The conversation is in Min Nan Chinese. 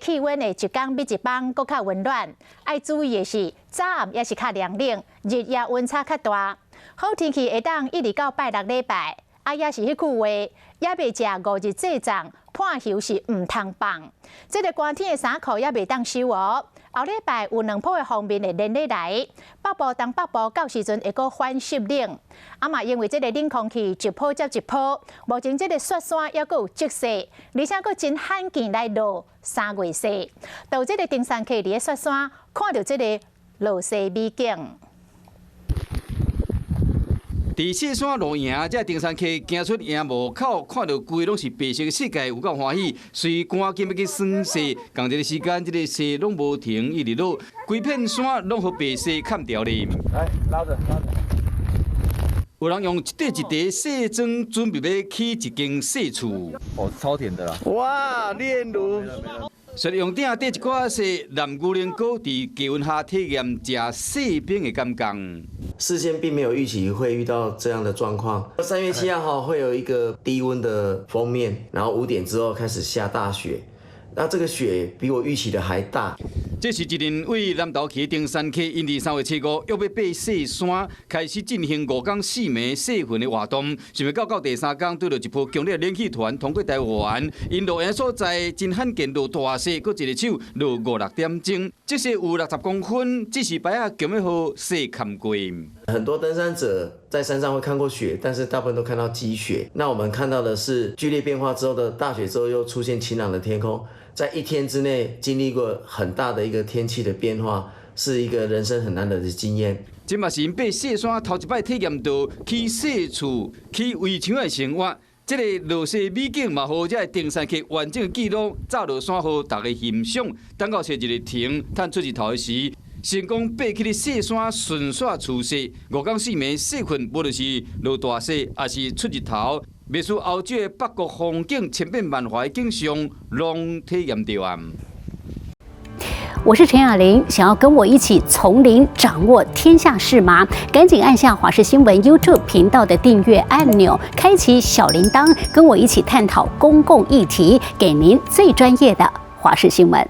氣溫會一工比一工閣較溫暖。愛注意的是，早暗也是較涼冷，日夜溫差較大。好天氣會當一直到拜六禮拜，啊，也是彼句話，猶未食五日祭粽，破袖是毋通放。這个寒天的衫褲也袂當收哦。後禮拜有兩波的鋒面會連咧來，北部、東北部到時陣會閣反濕冷。啊嘛，因為這个冷空氣一波接一波，目前這个雪山猶閣有積雪，而且閣真罕見來落3月雪。到這个登山客佇咧雪山，看著這个落雪美景。佇雪山露營，這登山客行出營幕口，看著規攏是白色的世界，有夠歡喜。隨趕緊欲去耍雪，仝一个時間，這个雪攏無停，一直落，規片山攏予白雪崁牢咧。來，撈著，撈著。有人用一塊一塊雪磚準備欲起一間細厝。哦，超甜的啦！哇，煉乳。雪用鼎綴一寡雪藍牛奶膏，佇低溫下體驗食雪餅的感覺。事先並沒有預期會遇到這樣的狀況。3月7號會有一個低溫的鋒面，然後5點之後開始下大雪。那這個雪比我預期的還大。這是一陣為南投去登山客，𪜶佇3月7、5約欲爬雪山，開始進行5工4暝雪訓的活動。想袂到到第三工，拄著一波強烈冷氣團通過台灣，𪜶露營所在真罕見落大雪，閣一个手落五六點鐘，這雪有60公分，指示牌仔強欲予雪崁過。很多登山者在山上會看過雪，但是大部分都看到積雪。那我們看到的是劇烈變化之後的大雪之後，又出現晴朗的天空。在一天之內經歷過很大的一個天氣的變化，是一個人生很難得的經驗。這嘛是𪜶爬雪山頭一擺體驗到起雪厝、起圍牆的生活。這个落雪美景嘛，予這个登山客完整記錄，走落山予大家欣賞。等到雪一日停，趁出日頭的時，成功爬起咧雪山順煞除雪。5工4暝雪訓，無論是落大雪，抑是出日頭，袂輸歐洲的北國風景，千變萬化的景象，攏體驗著啊！我是陳雅玲，想要跟我一起從零掌握天下事嗎？趕緊按下華視新聞 YouTube 頻道的訂閱按鈕，開啟小鈴鐺，跟我一起探討公共議題，給您最專業的華視新聞。